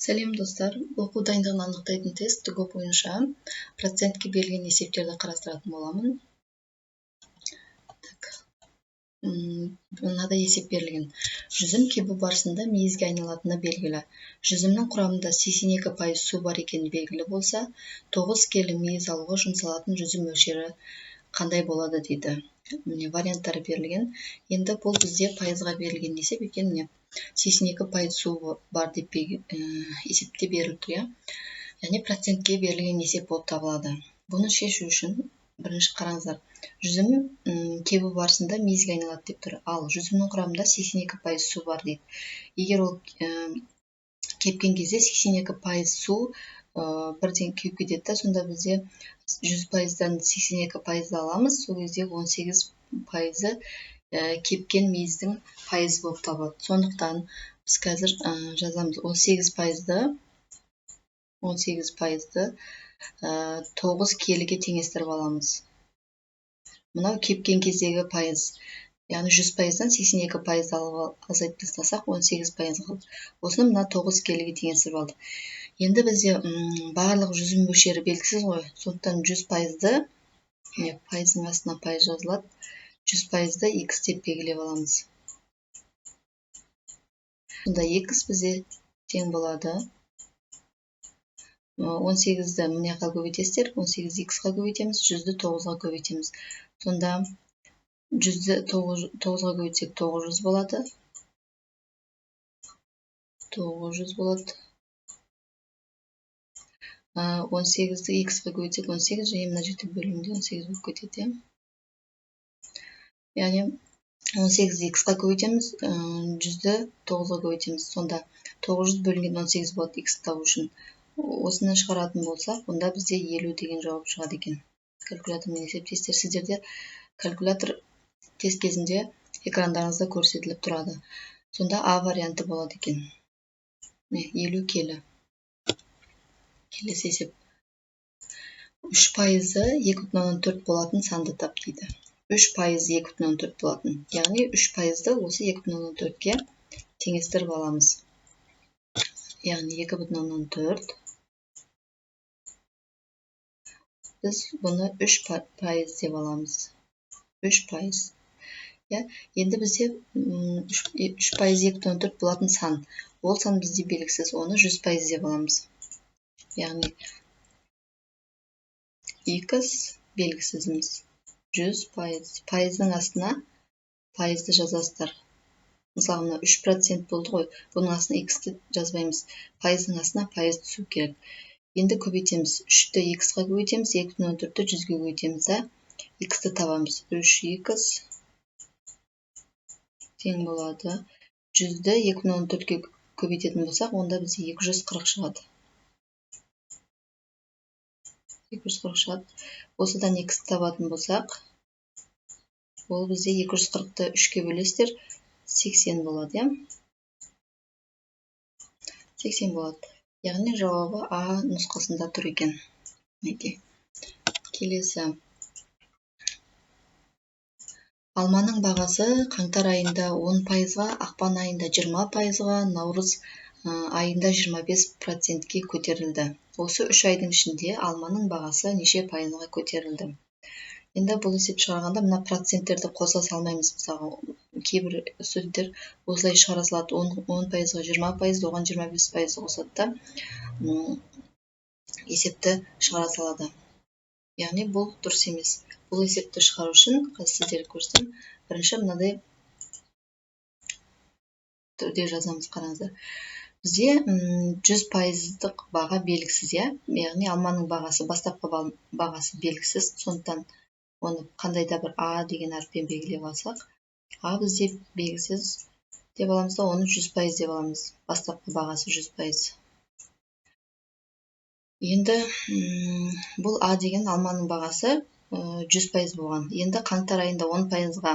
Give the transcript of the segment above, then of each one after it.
Сәлем, достар! Оқу дайындығын анықтайтын тест ТГО бойынша процентке берілген есептерді қарастыратын боламын. Так. Мынадай есеп берілген. Жүзім кебу барысында мейізге айналатыны белгілі. Жүзімнің құрамында 82% су бар екені белгілі болса, 9 келі мейіз алуға жұмсалатын жүзім мөлшері қандай болады дейді. Міне, варианттары берілген. Енді бұл бізде пайызға берілген есеп екен. Міне, 82% су бар деп есепте беріліп тұр, иә. Яғни процентке берілген есеп болып табылады. Бұны шешу үшін бірінші қараңыздар. Жүзім кебу барысында мейізге айналады деп тұр. Ал жүзімнің құрамында 82% су бар дейді. Егер ол кепкен кезде 82% су бірден кеуіп кетеді да, сонда бізде 100%-дан 82%-ды аламыз, сол кезде 18%-ы кепкен мейіздің пайызы болып табылады. Сондықтан біз қазір жазамыз 18%-ды 9 келіге теңестіріп аламыз. Мынау кепкен кездегі пайыз. Яғни 100%-дан 82%-ды алып азайтып тастасақ, 18% қалды. Осыны мына 9 келіге теңестіріп алдық. Енді бізде барлық жүзім мөлшері белгісіз ғой. Сондықтан 100%-ды, міне, пайыздың астына пайыз жазылады. 100%-ды x деп белгілеп аламыз. Сонда x бізде тең болады. 18-ді мына жаққа көбейтесіздер, 18 x-қа көбейтеміз, 100-ді 9-ға көбейтеміз. Сонда 100-ді 9-ға көбейтсек 900 болады. 900 болады. 18-ді x-қа көбейтсек 18, және мына жерде бөлімде 18 болып кетеді, иә. Яғни 18-ді x-қа көбейтеміз, 100-ді 9-ға көбейтеміз. Сонда 900 бөлінген 18 болады x табу үшін. Осыны шығаратын болсақ, онда бізде 50 деген жауап шығады екен. Калькулятормен есептейсіздер. Сіздерде калькулятор тест кезінде экрандарыңызда көрсетіліп тұрады. Сонда А варианты болады екен. Міне, 50 келі. Келесі есеп. 3%-ы 2,4 болатын санды тап дейді. 3%-ы 2,4 болатын. Яғни 3%-ды осы 2,4-ке теңестіріп аламыз. Яғни 2,4. Біз бұны 3% деп аламыз. 3%. Иә? Енді бізде 3% 2,4 болатын сан. Ол сан бізде белгісіз. Оны 100% деп аламыз. Яғни x белгісізіміз 100%. Пайыздың астына пайызды жазасыздар. Мысалы, мына 3% болды ғой, бұның астына x-ті жазбаймыз. Пайыздың астына пайыз түсу керек. Енді көбейтеміз. 3-ті x-қа көбейтеміз, 2,4-ті 100-ге көбейтеміз да, x-ті табамыз. 3x тең болады. 100-ді 2,4-ке көбейтетін болсақ, онда бізде 240 шығады. 240 шығады. Осыдан x табатын болсақ, ол бізде 240-ты 3-ке бөлесіздер, 80 болады, иә? 80 болады. Яғни жауабы А нұсқасында тұр екен. Мінекей. Келесі. Алманың бағасы қаңтар айында 10%-ға, ақпан айында 20%-ға, наурыз айында 25%-ке көтерілді. Осы 3 айдың ішінде алманың бағасы неше пайызға көтерілді? Енді бұл есеп шығарғанда мына проценттерді қоса салмаймыз. Мысалға, кейбір студенттер осылай шығара салады, 10%-ға 20%, оған 25% қосады да, есепті шығара салады. Яғни бұл дұрыс емес. Бұл есепті шығару үшін, қазір сіздерге көрсетемін, бірінші мынадай түрде жазамыз, қараңыздар. Бізде 100%-дық баға белгісіз, иә? Яғни алманың бағасы, бастапқы бағасы белгісіз, сондықтан оны қандай да бір А деген әріппен белгілеп алсақ, А бізде белгісіз деп аламыз да, оны 100% деп аламыз. Бастапқы бағасы 100%. Енді бұл А деген алманың бағасы 100% болған. Енді қаңтар айында 10%-ға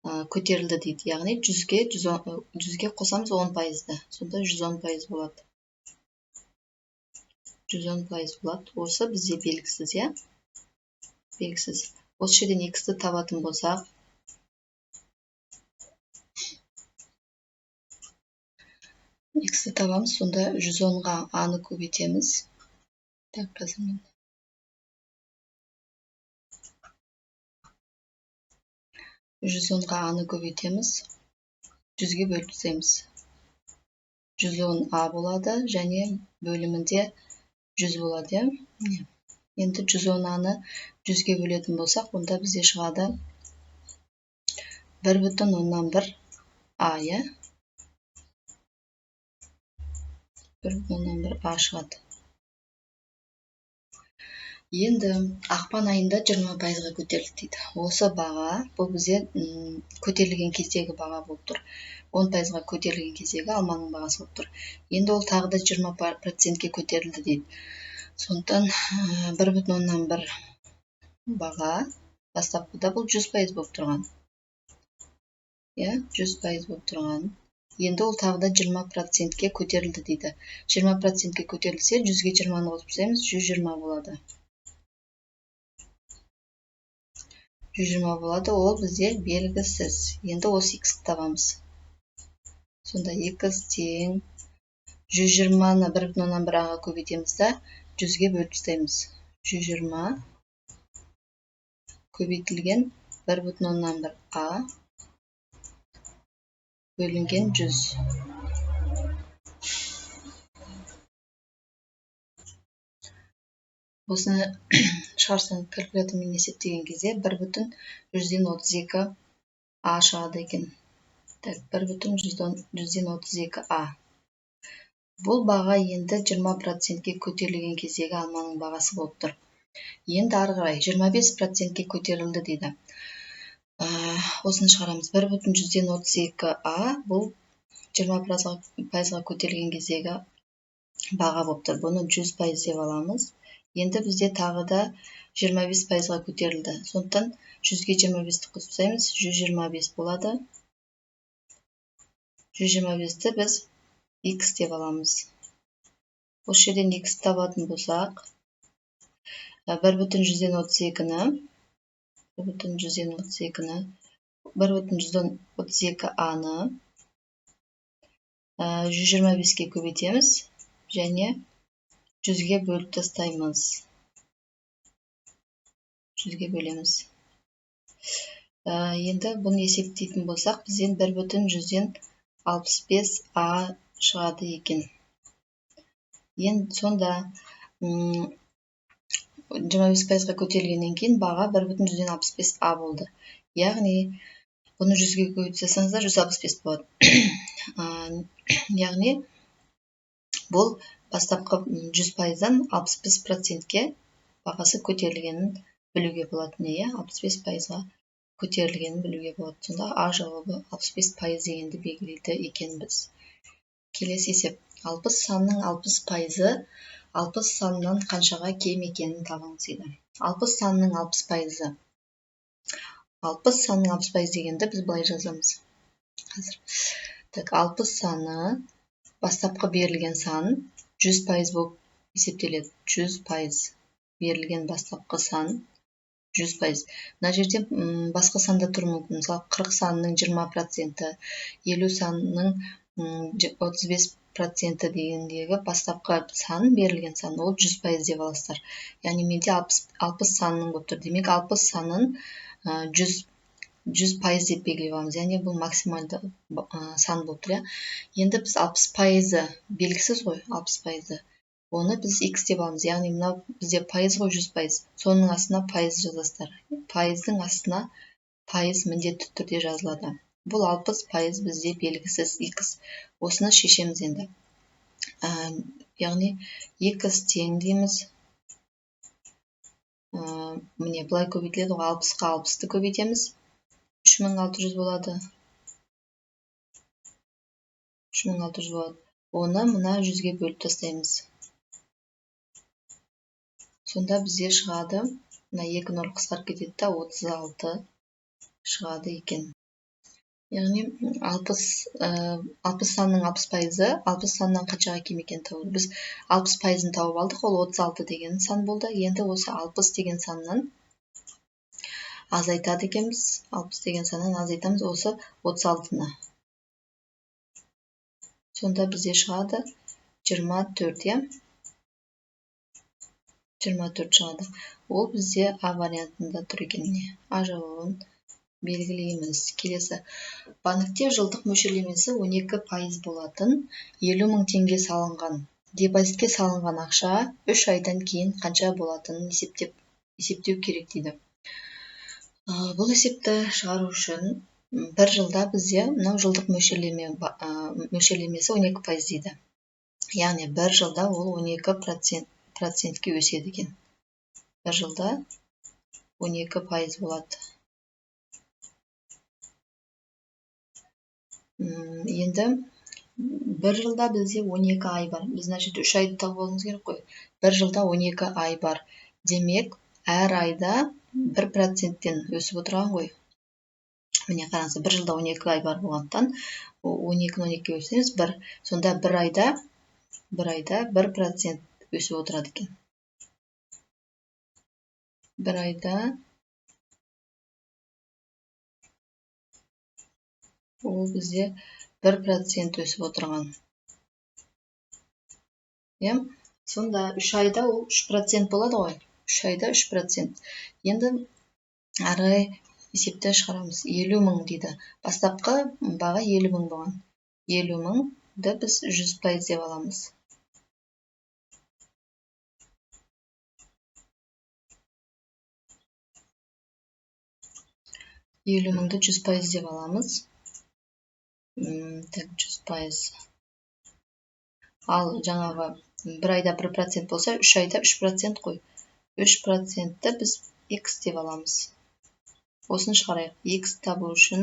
көтерілді дейді. Яғни 100-ге қосамыз 10%-ды. Сонда 110% болады. 110% болады. Осы бізде белгісіз, иә? Белгісіз. Осы жерден x-ті табатын болсақ, X-ті табамыз, сонда 110-ға А-ны көбейтеміз. Так, қазір мен 110-ға А-ны көбейтеміз, 100-ге бөліп тастаймыз. 110 А болады және бөлімінде 100 болады, иә? Міне. Енді 110 А-ны 100-ге бөлетін болсақ, онда бізде шығады 1,1 А, иә? 1,1 А шығады. Енді ақпан айында 20%-ға көтерілді дейді. Осы баға, бұл бізде көтерілген кездегі баға болып тұр. 10%-ға көтерілген кездегі алманың бағасы болып тұр. Енді ол тағы да 20%-ке көтерілді дейді. Сондықтан 1,1 баға бастапқыда бұл 100% болып тұрған. Иә, 100% болып тұрған. Енді ол тағы да 20%-ке көтерілді дейді. 20%-ке көтерілсе, 100-ге 20-ны қосып тастаймыз, 120 болады. 120 болады, ол бізде белгісіз. Енді осы x-ті табамыз. Сонда x тең 120-ны 1,1 А-ға көбейтеміз да, 100-ге бөліп тастаймыз. 120 көбейтілген 1,1 А бөлінген 100. Осыны шығарсаң, калькулятормен есептеген кезде 1,32 А шығады екен. Так, 1,32 А. Бұл баға енді 20%-ке көтерілген кездегі алманың бағасы болып тұр. Енді ары қарай 25%-ке көтерілді дейді. Осыны шығарамыз. 1,32 А бұл 20%-ға көтерілген кездегі баға болып тұр. Бұны 100% деп аламыз. Енді бізде тағы да 25%-ға көтерілді. Сондықтан 100-ге 25-ті қосып тастаймыз, 125 болады. 125-ті біз X деп аламыз. Осы жерден X табатын болсақ, 1,32-ні, 1,32 А-ны 125-ке көбейтеміз және 100-ге бөліп тастаймыз. 100-ге бөлеміз. Енді бұны есептейтін болсақ, бізден 1,65 А шығады екен. Енді сонда 25%-ға көтерілгеннен кейін баға 1,65 А болды. Яғни бұны 100-ге көбейтіп тастасаңыздар 165 болады. Яғни бұл бастапқы 100%-дан 65%-ке бағасы көтерілгенін білуге болады. Не, 65%-ға көтерілгенін білуге болады. Сонда А жауабы 65% дегенді белгілейді екенбіз. Келесі есеп. 60 санның 60%-ы 60 санынан қаншаға кем екенін табыңыз дейді. 60 санның 60%-ы. 60 санның 60% дегенді біз былай жазамыз. Қазір. Так, 60 саны бастапқы берілген сан 100% болып есептеледі. 100% берілген бастапқы сан 100%. Мына жерде басқа санда тұруы мүмкін. Мысалы, 40 санның 20%, 50 санның 35% дегендегі бастапқы сан, берілген сан, ол 100% деп аласыздар. Яғни менде 60 санның болып тұр. Демек, 60 санын 100% деп белгілеп аламыз. Яғни бұл максималды сан болып тұр, иә. Енді біз 60%-ы белгісіз ғой, 60%-ы. Оны біз X деп аламыз. Яғни мынау бізде пайыз ғой, 100%. Соның астына пайыз жазасыздар. Пайыздың астына пайыз міндетті түрде жазылады. Бұл 60% бізде белгісіз X. Осыны шешеміз енді. Яғни X тең дейміз. Міне былай көбейтіледі ғой, 60-қа 60-ты көбейтеміз. 3600 болады. 3600 болады. Оны мына 100-ге бөліп тастаймыз. Сонда бізде шығады, мына екі нөл қысқарып кетеді да, 36 шығады екен. Яғни 60 санның 60%-ы 60 саннан қаншаға кем екенін табу. Біз 60%-ын тауып алдық, ол 36 деген сан болды. Енді осы 60 деген саннан азайтады екенбіз. 60 деген саннан азайтамыз осы 36-ны. Сонда бізде шығады 24, иә? 24 шығады. Ол бізде А вариантында тұр екен. Міне, А жауабын белгілейміз. Келесі. Банкте жылдық мөлшерлемесі 12% болатын 50 мың теңге салынған. Депозитке салынған ақша 3 айдан кейін қанша болатынын есептеу керек дейді. Бұл есепті шығару үшін бір жылда бізде мынау жылдық мөлшерлемесі 12% дейді. Яғни бір жылда ол 12 процентке өседі екен. Бір жылда 12% болады. Енді бір жылда бізде 12 ай бар. Біз мына жерде 3 айды тауып алуымыз керек қой. Бір жылда 12 ай бар. Демек, әр айда 1%-тен өсіп отырған ғой. Міне қараңыз, бір жылда 12 ай бар болғандықтан 12-ні 12-ге бөлсеңіз 1. Сонда бір айда 1% өсіп отырады екен. Бір айда ол бізде 1% өсіп отырған. Иә? Сонда 3 айда ол 3% болады ғой. 3 айда 3%. Енді ары есепті шығарамыз. 50 мың дейді. Бастапқы баға 50 мың болған. 50 мыңды біз 100% деп аламыз. 50 мыңды 100% деп аламыз. Так, 100%. Ал жаңағы бір айда 1% болса, 3 айда 3% қой. 3%-ті біз X деп аламыз. Осыны шығарайық. X табу үшін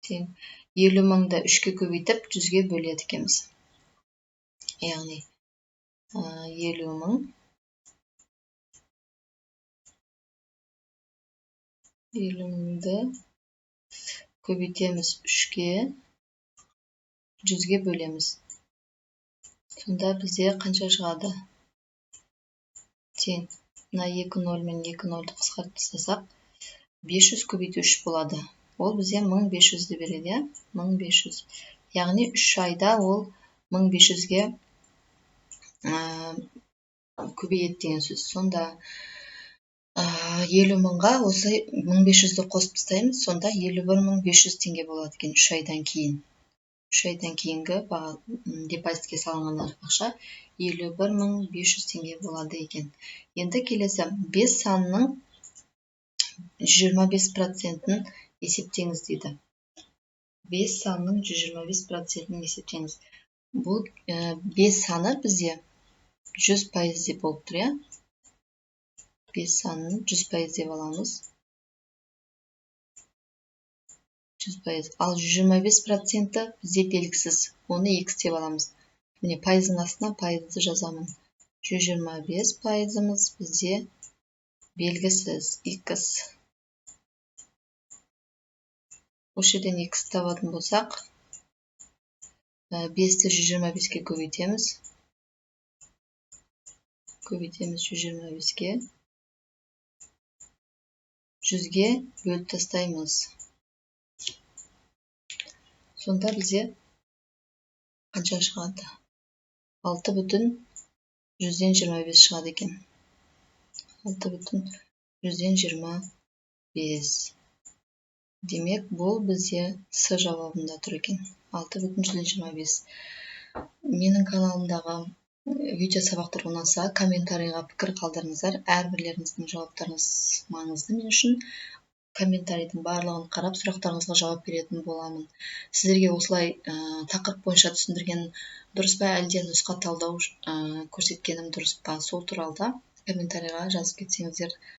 тең 50 мыңды 3-ке көбейтіп 100-ге бөледі екенбіз. Яғни 50 мың 50 мыңды көбейтеміз 3-ке, 100-ге бөлеміз. Сонда бізде қанша шығады? Тең. Мына 2 ноль мен 2 нольді қысқартып тастасақ, 500 көбейту 3 болады. Ол бізде 1500-ді береді, иә? 1500. Яғни 3 айда ол 1500-ге көбейеді деген сөз. Сонда 50 мыңға осы 1500-ді қосып тастаймыз, сонда 51500 теңге болады екен 3 айдан кейін. 3 айдан кейінгі баға, депозитке салынған ақша 51500 теңге болады екен. Енді келесі 5 санының 125%-ін есептеңіз дейді. 5 санының 125%-ін есептеңіз. Бұл 5 саны бізде 100% деп болып тұр, иә? 5 санын 100% деп аламыз. 100%. Ал 125%-і бізде белгісіз. Оны X деп аламыз. Міне пайыздың астына пайызды жазамын. 125%-ымыз бізде белгісіз X. Осы жерден X табатын болсақ, 5-ті 125-ке көбейтеміз. Көбейтеміз 125-ке. 100-ге бөліп тастаймыз. Сонда бізде қанша шығады? 6,25 шығады екен. 6,25. Демек, бұл бізде С жауабында тұр екен. 6,25. Менің каналымдағы видео сабақтар ұнаса, комментарийға пікір қалдырыңыздар. Әрбірлеріңіздің жауаптарыңыз маңызды мен үшін. Комментарийдің барлығын қарап, сұрақтарыңызға жауап беретін боламын. Сіздерге осылай тақырып бойынша түсіндірген дұрыс па, әлде нұсқа талдау көрсеткенім дұрыс па, сол туралы да комментарийға жазып кетсеңіздер.